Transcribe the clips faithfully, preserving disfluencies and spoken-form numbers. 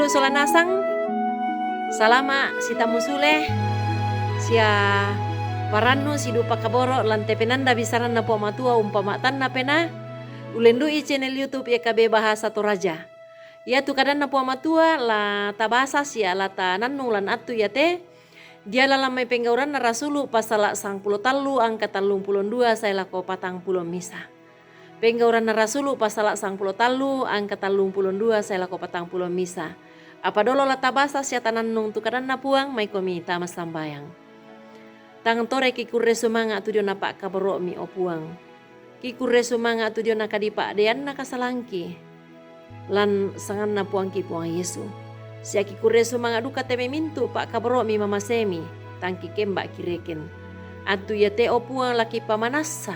Sola nasang, salama' sitammu sule, sia parannu sidupa kaboro' lan te penanda bisaranna Puang Matua umpama' tanna penaa, ullendu'i channel YouTube Y K B Bahasa Toraja. Iatu kadanna Puang Matua la tabasa sia la tanannung lan attu iate, diala lan mai Penggauranna Rasulu' pasala' sangpulo tallu angka tallung pulo dua sae lako patang pulo misa. Penggauranna Rasulu' pasala' sangpulo tallu angka tallung pulo dua sae lako patang pulo misa. Apa dolo la tabasa sia tanannung tu kadanna Puang, maikomi tama sambayang. Tang tore kikurre sumanga' tu diona pa'kaboro'mi, o Puang. Kikurre sumanga' tu diona kadipa'deanna kasalangki, lan sanganna Puangki Puang Yesu. Sia kikurre sumanga' duka te mai mintu' pa'kaboro'mi mamasemi, tang kikemba'ki reken. Attu iate, o Puang, la kipamanassa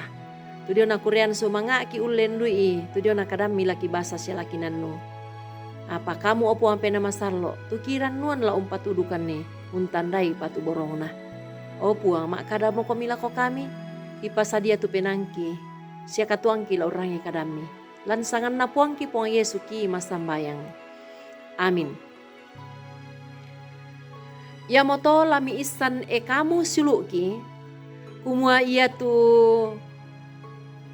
tu diona kurrean sumanga'ki ullendu'i tu diona kadammi la kibasa sia la kinannung. Apa Kamu, o Puang, Penaa Masallo', tu kirannuan la umpatudukanni, untandai patuborongna. O Puang, ma'kadamokomi lako kami, kipasadia tu penaangki sia katuoangki la urrangi kadammi. Lan sanganna Puangki Puang Yesu ki massambayang. Amin. Iamoto la miissan, e kamu siulu'ki, kumua iatu,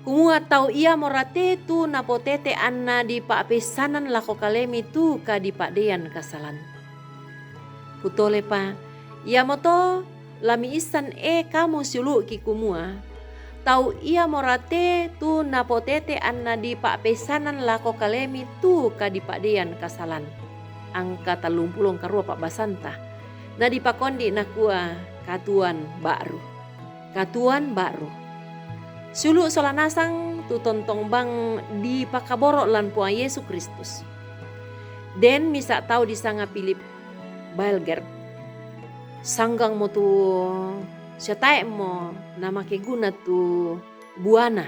kumua tau iamora te tu napotete anna dipa'peissanan lako kalemi tu kadipa'dean kasalan. Kutolepa, iamoto la miissan, e kamu siulu'ki, kumua tau iamora te tu napotete anna dipa'peissanan lako kalemi tu kadipa'dean kasalan. Angka tallung pulo karua pa'basanta. Nadipakondi' nakua, katuoan ba'ru. Katuoan ba'ru. Siulu' sola nasang tu tontong bang dipakaboro' lan Puang Yesu Kristus. Den misa' tau disanga Philip Baelger. Sanggangmo tu sia tae'mo namakeguna tu buana.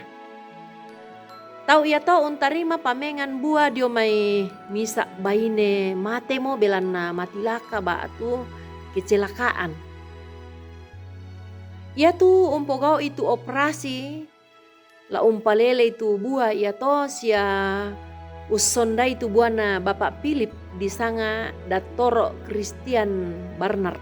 Tau iato untarima pamengan bua dio mai misa' baine matemo belanna matilaka ba'tu kecelakaan. Iatu umpogau'i tu operasi, la umpalelei tu bua iato sia ussondai tu buana Bapa' Philip disanga Dattoro' Christian Barnard.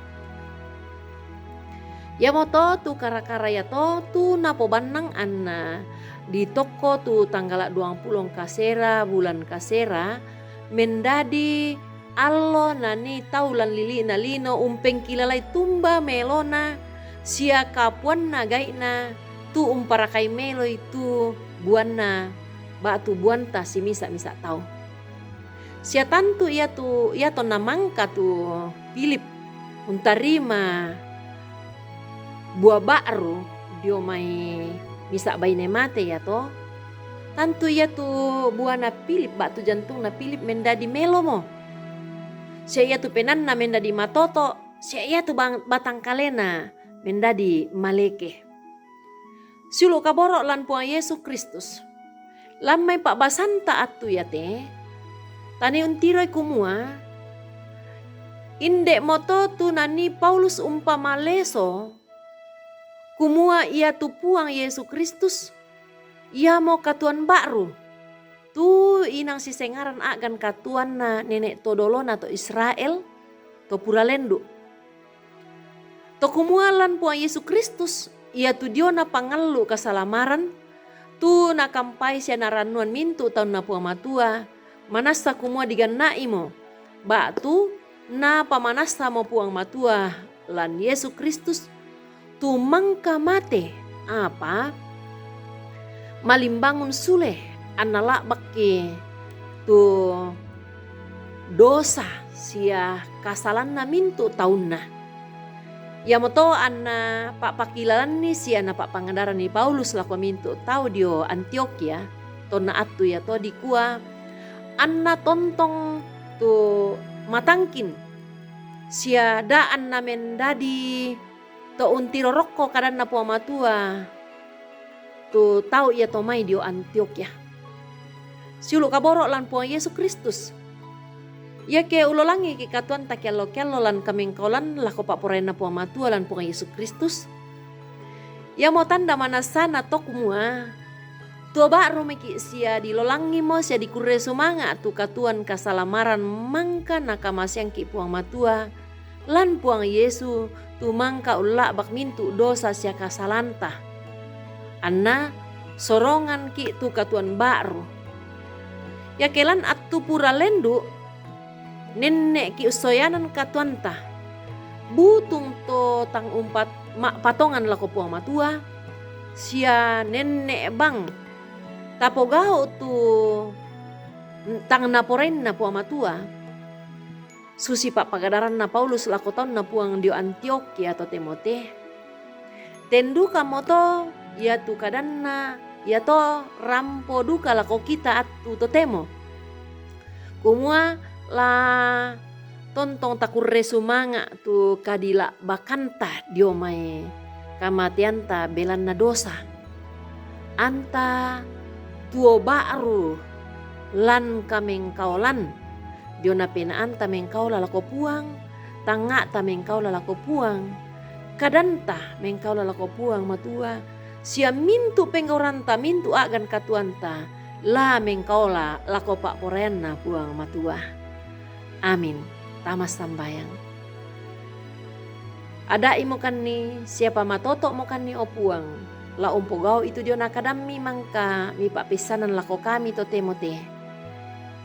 Iamoto tu kara-kara iato tu napobannang anna ditokko tu tanggala' duangpulo kasera bulan kasera mendadi allo nanii tau lan lili'na lino umpengkilalai tumba melona sia kapuanna gai'na tu umparakai meloi tu buanna ba'tu buanta simisa'-misa' tau. Sia tantu iatu, iato namangka tu Philip untarima bua ba'ru dio mai misa' baine mate iato, tantu iatu buana Philip ba'tu jantungna Philip mendadi melomo. Sia iatu penanna mendadi matoto', sia iatu bang-, batangkalena mendadi maleke. Siulu' kaboro' lan Puang Yesu Kristus. Lan mai pa'basanta attu iate, tanii untiroi kumua, inde'moto tu nanii Paulus umpamaleso, kumua iatu Puang Yesu Kristus, iamo katuoan ba'ru, tu inang sisengaran a'gan katuoanna nene' to dolona to Israel, to pura lendu'. To kumua lan Puang Yesu Kristus, iatu diona pangallu' kasalamaran, tu nakampai sia narannuan mintu' taunna Puang Matua, manassa kumua diganna'imo, ba'tu napamanassamo Puang Matua lan Yesu Kristus, tu mangka mate, apa malimbangun sule, anna la'bakki tu dosa sia kasalanna mintu' taunna. Iamoto anna pa'pakilalanni sia napa'pangadaranni Paulus lako mintu' tau dio Antiokhia, tonna attu iato dikua, anna tontong tu matangkin, sia da anna mendadi to untiro rokko kadanna Puang Matua tu tau iato mai dio Antiokhia. Siulu' kaboro' lan Puang Yesu Kristus. Iake ulolangiki katuoanta keallo-keallo lan kamengkaolan lako pa'poraianna Puang Matua lan Puang Yesu Kristus, iamo tanda manassana to kumua Tuo ba'ru meki' sia dilolangimo sia dikurre sumanga' tu katuoan kasalamaran mangka nakamaseangki' Puang Matua, lan Puang Yesu tu mangka ulla'bak mintu' dosa sia kasalanta. Anna sorongangki' tu katuoan ba'ru. Iake lan attu pura lendu', nenne'ki' ussoyanan katuoanta. Butung to tang umpat-, ma'patongan lako Puang Matua, sia nenne' bang tapogau' tu tang naporainna Puang Matua, susi pa'pagadaranna Paulus lako taunna Puang dio Antiokhia totemo te. Ten dukamoto iatu kadanna iato rampo duka lako kita attu totemo, kumua la tontong takurre sumanga' tu kadila'bakanta dio mai kamateanta belanna dosa. Anta tuo ba'ru lan kamengkaolan, diona penaanta mengkaola lako Puang, tangnga'ta mengkaola lako Puang, kadanta mengkaola lako Puang Matua, sia mintu' penggau'ranta, mintu' a'gan katuoanta, la mengkaola lako pa'poraianna Puang Matua. Amin. Tama sambayang. Ada'imokanni sia pamatoto'mokanni, o Puang, la umpogau'i tu diona kadammi mangka mipa'peissanan lako kami totemo te.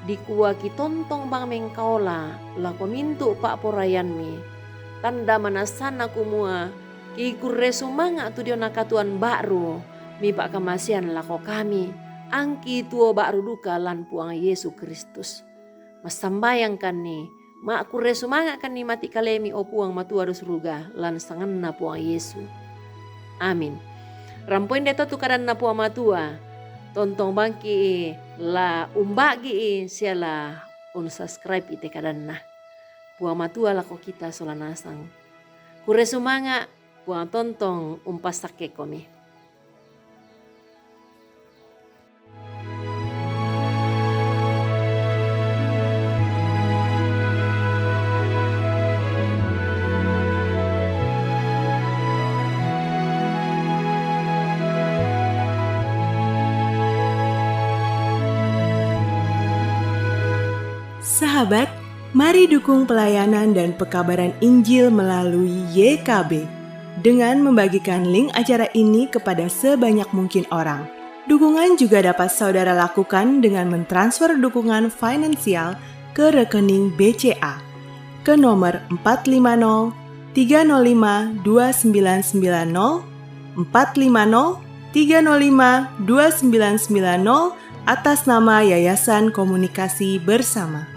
Dikua kitontong bang mengkaola lako mintu' pa'poraiammi, tanda manassanna kumua kikurre sumanga' tu diona katuoan ba'ru mipa'kamasean lako kami, angki tuo ba'ru duka lan Puang Yesu Kristus. Massambayangkanni, ma'kurre sumanga'kanni mati' kalemi, o Puang Matua ri suruga, lan sanganna Puang Yesu. Amin. Rampoinde to tu kadanna Puang Matua, tontong bangki' la umba'gi'i sia la unsubscribe-i te kadanna. Puang Matua lako kita sola nasang. Kurre sumanga', Puang tontong umpassakkekomi. Sahabat, mari dukung pelayanan dan pekabaran Injil melalui Y K B dengan membagikan link acara ini kepada sebanyak mungkin orang. Dukungan juga dapat saudara lakukan dengan mentransfer dukungan finansial ke rekening B C A ke nomor empat lima nol tiga nol lima dua sembilan sembilan nol, empat lima nol tiga nol lima dua sembilan sembilan nol, atas nama Yayasan Komunikasi Bersama.